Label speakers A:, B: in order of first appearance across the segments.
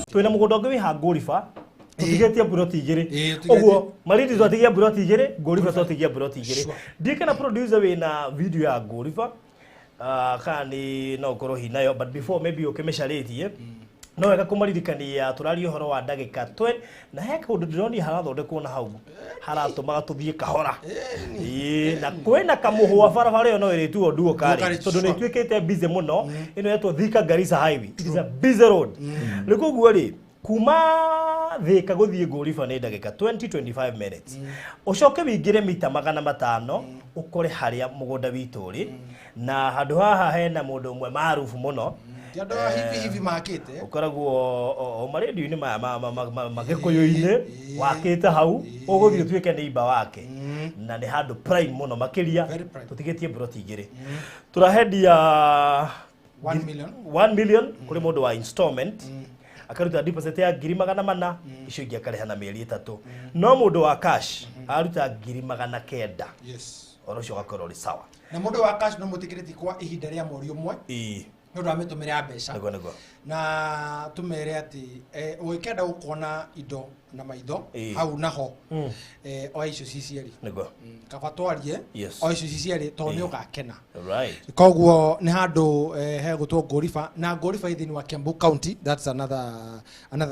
A: Twina mũgũnda ũngĩ wĩ ha Ngũriba, tũtigĩtie mburoti 2.
B: Ĩĩ, tũtigĩtie.
A: Ũguo Malindi twatigia mburoti 2, Ngũriba twatigia mburoti 2. Ndiĩ kana producer wĩna video ya Ngũriba, kana nĩ no ũkorwo hi nayo, but before maybe ũkĩmĩcarĩtie, no wega kũmaririkania tũraria ũhoro wa ndagĩka 20 na he kaũndũ ndĩronire harathondekwo na hau haratũmaga tũthiĩ kahora. Ĩĩ, na kwĩna kamũhũa, barabara ĩyo no ĩrĩtuo duo carriage,
B: carriage,
A: tondũ nĩ ĩtuĩkĩte busy mũno. Ĩno yetwo Thika Garissa Highway, it is a busy road. Rĩu koguo rĩ, kuma Thika gũthiĩ Ngũriba nĩ ndagĩka 20 25 minutes, ũcoke wĩingĩre mita 500 ũkore harĩa mũgũnda witũ ũrĩ. Na handũ haha hena mũndũ ũmwe maarubu mũno.
B: Ti andũ a hivi hivi makĩte.
A: Ũkoragwo o marendio-inĩ maya ma Gĩkũyũ-inĩ, wakĩte hau, ũgũthiĩ ũtuĩke neighbor wake, na nĩ handũ prime mũno makĩria.
B: Very prime.
A: Tũtigĩtie mburoti 2, tũrahendia
B: 1 million.
A: 1 million kũrĩ mũndũ wa installment, akaruta deposit ya 400,000, icio ingĩ akarĩha na mĩeri 3. No mũndũ wa cash aruta 900,000. Ũhoro ũcio ũgakorwo ũrĩ sawa.
B: Na mũndũ wa cash no mũtĩkĩrĩtie kwa ihinda rĩa mweri 1 nĩ ũndũ wa mĩtũmĩre ya mbeca.
A: Nĩguo nĩguo.
B: Na tũmere atĩ ũgĩkenda gũkona indo na maitho hau naho, oya icio ci cierĩ. Kaba twarie. Oya icio ci cierĩ tondũ nĩ ũgakena. Koguo nĩ handũ hegũtwo Ngũriba, na Ngũriba ĩ thĩinĩ wa Kiambu County. That's another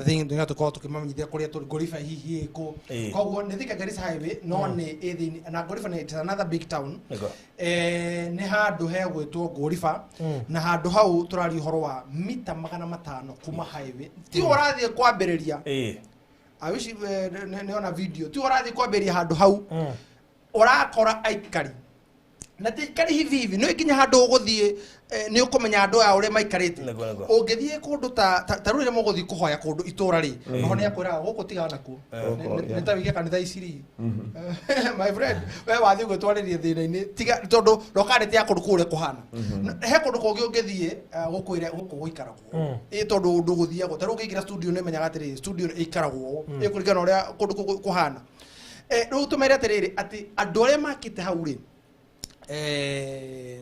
B: thing tũnga tũkorwo tũkĩmamenyithia kũrĩa tũrĩ, Ngũriba hihi ĩkũ. Koguo nĩ Thika Garissa Highway, no nĩ ĩ thĩinĩ na Ngũriba nĩ, it's another big town. Nĩ handũ hegwĩtwo Ngũriba, na handũ hau tũraria ũhoro wa mita 500 kuma highway. Ti ũrathiĩ kwambĩrĩria. I wish nĩ ona video. Ti ũrathiĩ kwambĩrĩria handũ hau, ũrakora aikari, na ti aikari hivi hivi, nĩ nginya handũ ũgũthiĩ nĩ ũkũmenya andũ aya ũrĩa maikarĩte.
A: Nĩguo nĩguo.
B: Ũngĩthiĩ kũndũ ta rĩu rĩrĩa mũgũthiĩ kũhoya kũndũ itũra rĩ, oho nĩ akwĩraga gũkũ tigana nakuo. Nĩ ta wĩige kanitha ici rĩ, my friend, we wathiĩ gwĩtwarĩria thĩna-inĩ, tiga tondũ lokality ya kũndũ kũu ũrĩa kũhana. He kũndũ kũngĩ ũngĩthiĩ gũkwĩre gũkũ gũikaragwo ĩ, tondũ ũndũ gũthiagwo ta rĩu ũngĩingĩra studio nĩ menyaga atĩrĩrĩ, studio ĩikaragwo ĩ kũringana na ũrĩa kũndũ kũu kũhana. Rĩu tũmere atĩrĩrĩ atĩ andũ arĩa makĩte hau rĩ,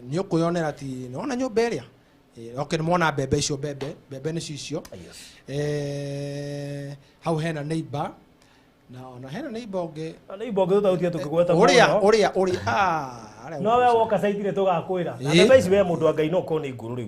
B: nĩ ũkwĩyonera ati nĩwona nyũmba ĩrĩa. Okay, nĩmwona mbembe icio, mbembe nĩcio icio. Hau hena neighbor, na ona hena neighbor ũngĩ.
A: Neighbor ũngĩ tũtagũtiga tũkĩgweta
B: ũrĩa
A: mũno.
B: Ũrĩa ah, arĩa.
A: No we woka caitire tũgakwĩra na mbembe ici, we mũndũ wa Ngai, no ũkorwo nĩ ngũrũ rĩu.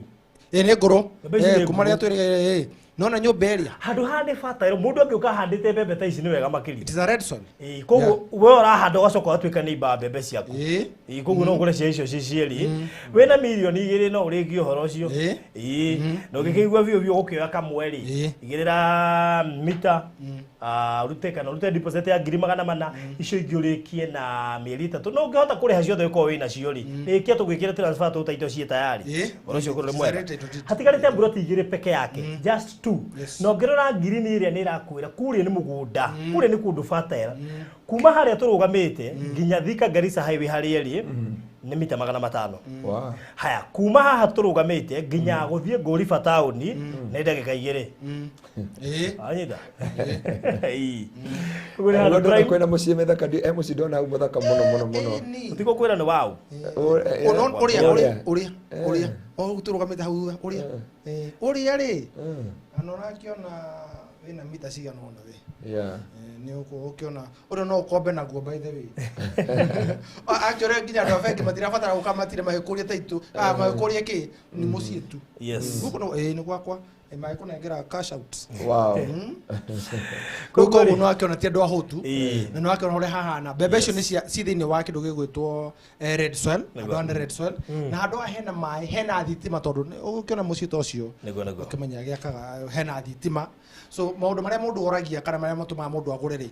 B: Ĩ, nĩ ngũrũ.
A: Mbembe ici nĩ
B: kuma
A: ngũrũ.
B: rĩrĩa twĩrĩ nona nyũmba ĩrĩa.
A: Handũ haha nĩ fertile, mũndũ angĩũka ahandĩte mbembe ta ici nĩ wega makĩria.
B: It is a red soil.
A: Ĩĩ, koguo we ũrahanda ũgacoka ũgatuĩka neighbor wa mbembe ciaku. Ĩĩ, koguo no ũgũre cia icio ci cierĩ, wĩna 2 mirioni no ũrĩkie ũhoro ũcio. Ĩĩ, na ũngĩkĩigua biũ biũ ũgũkĩoya kamwe rĩ, igĩrĩra mita, ũrute kana ũrute deposit ya 400,000, icio ingĩ ũrĩkie na mĩeri 3. No ũngĩhota kũrĩha ciothe ũkorwo wĩ nacio rĩ, rĩkia tũgwĩkĩre transfer tũta indo ciĩ tayari. Ũhoro ũcio ũkorwo nĩ mwega.
B: Title deed.
A: Hatigarĩte mburoti 2 peke yake, just two. Na ũngĩrora ngirini ĩrĩa nĩ ĩrakwĩra kũrĩa nĩ mũgũnda, kũrĩa nĩ kũndũ fertile. Kuma harĩa tũrũgamĩte nginya Thika Garissa Highway harĩa ĩrĩ nĩ mita 500. Haya, kuma haha tũrũgamĩte nginya gũthiĩ Ngũriba taũni nĩ ndagĩka 2. Anyita. Ĩĩ. Koguo nĩ handũ
C: Ndona
A: prime.
C: kwĩna mũciĩ mĩthaka, he mũciĩ ndona hau mũthaka mũno mũno mũno.
A: Tũtigũkwĩra nĩ waũ.
B: Ũrĩa
C: Ũrĩa.
B: ũrĩa ũrĩa ũrĩa o hau tũrũgamĩte hau thutha ũrĩa. Ũrĩa rĩ, na ũrakĩona wĩna mita cigana ũna we. Nĩ ũkĩona ũrĩa no ũkombe naguo, by the way. Actually nginya andũ a bengi matirabatara gũka matire magĩkũria taitũ, magĩkũria kĩ nĩ mũciĩ tu. Gũkũ no nĩ gwakwa. Magĩkũnengera cash out. Rĩu koguo nĩ wakĩona ti andũ ahũtu. Na nĩ wakĩona ũrĩa hahana, mbembe icio nĩ cia ci thĩinĩ wa kĩndũ gĩgwĩtwo red soil. Handũ haha nĩ red soil, na handũ haha hena maĩ, hena thitima, tondũ ũgũkĩona mũciĩ ta ũcio
A: Nĩguo nĩguo.
B: ũkĩmenya gĩakaga hena thitima. So maũndũ marĩa mũndũ oragia kana marĩa matũmaga mũndũ agũre rĩ,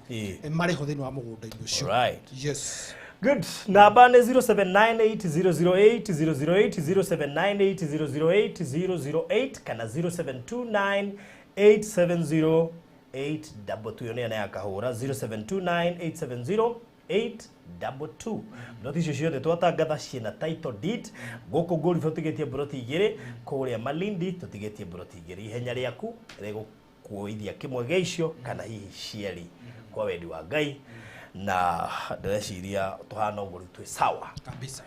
B: marĩ ho thĩinĩ wa mũgũnda-inĩ ũcio. Yes.
A: Good. Namba nĩ 0798008008, 0798008008 kana 0729870822. Ĩyo nĩyo ya kahũra, 0729870822. Mburoti icio ciothe twatangatha ciĩna title deed. Gũkũ Ngũriba tũtigĩtie mburoti 2, kũrĩa Malindi tũtigĩtie mburoti 2. Ihenya rĩaku rĩgũkuoithia kĩmwe gĩa icio kana hihi cierĩ kwa wendi wa Ngai, na ndĩreciria tũhana ũguo rĩu twĩ sawa.
B: Kabisa.